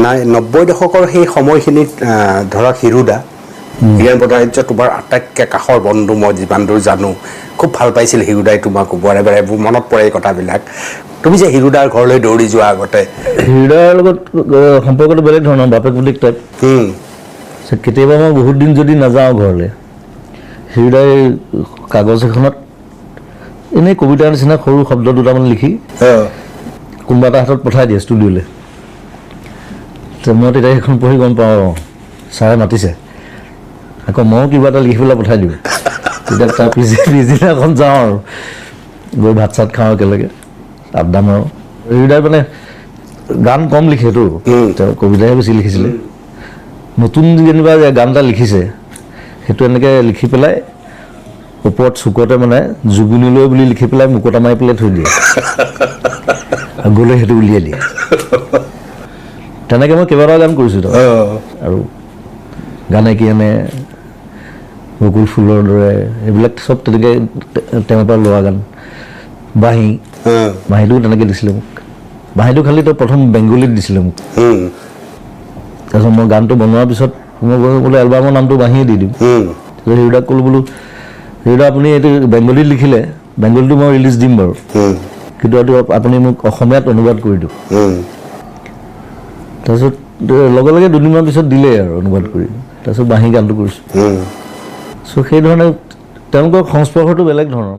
নাই, 90 দশকৰ সেই সময়খিনিত ধৰক হিৰুদা, হীৰেণ ভট্টাচাৰ্য তোমাৰ আটাইতকৈ কাষৰ বন্ধু, মই যিমান দূৰ জানো খুব ভাল পাইছিল হিৰুদাই তোমাকো, বাৰে বাৰে মনত পৰে এই কথাবিলাক। তুমি যে হিৰুদাৰ ঘৰলৈ দৌৰি যোৱা আগতে। হিৰুদাৰ লগত সম্পৰ্কটো বেলেগ ধৰণৰ, বাপেক পুতেক টাইপ। কেতিয়াবা মই বহুত দিন যদি নাযাওঁ ঘৰলৈ, হিৰুদাই কাগজ এখনত এনেই কবিতাৰ নিচিনা সৰু শব্দ দুটামান লিখি কোনোবা এটা হাতত পঠাই দিয়ে ষ্টুডিঅ'লৈ। মই তেতিয়া সেইখন পঢ়ি গম পাওঁ ছাৰে মাতিছে, আকৌ ময়ো কিবা এটা লিখি পেলাই পঠাই দিওঁ। তেতিয়া তাৰ পিছদিনাখন যাওঁ আৰু গৈ ভাত চাত খাওঁ একেলগে, আড্ডা মাৰোঁ। হিৰুদাই মানে গান কম লিখেতো, তেওঁ কবিতাহে বেছি লিখিছিলে। নতুন যেনিবা গান এটা লিখিছে, সেইটো এনেকৈ লিখি পেলাই ওপৰত চুকতে মানে জুবিনলৈ বুলি লিখি পেলাই মুকটা মাৰি পেলাই থৈ দিয়ে, আৰু গ'লে সেইটো উলিয়াই দিয়ে। তেনেকৈ মই কেইবাটাও গান কৰিছোঁ তাৰ। আৰু গানে কি এনে বকুল ফুলৰ দৰে, এইবিলাক চব তেনেকৈ তেওঁৰ পৰা লোৱা গান। বাঁহী, বাঁহীটোও তেনেকৈ দিছিলে মোক। বাঁহীটো খালি তেওঁ প্ৰথম বেংগলীত দিছিলে মোক। তাৰপিছত মই গানটো বনোৱাৰ পিছত মই বোলো এলবামৰ নামটো বাঁহীয়ে দি দিম। তাৰপিছত হিৰুদাক ক'লোঁ, বোলো হিৰুদা আপুনি এইটো বেংগলীত লিখিলে, বেংগলীটো মই ৰিলিজ দিম বাৰু, কিন্তু এইটো আপুনি মোক অসমীয়াত অনুবাদ কৰি দিয়ক। তাৰপিছত লগে লগে দুদিনমান পিছত দিলেই আৰু অনুবাদ কৰি। তাৰপিছত বাঁহী গানটো কৰিছোঁ। চ' সেইধৰণে তেওঁলোকৰ সংস্পৰ্শটো বেলেগ ধৰণৰ।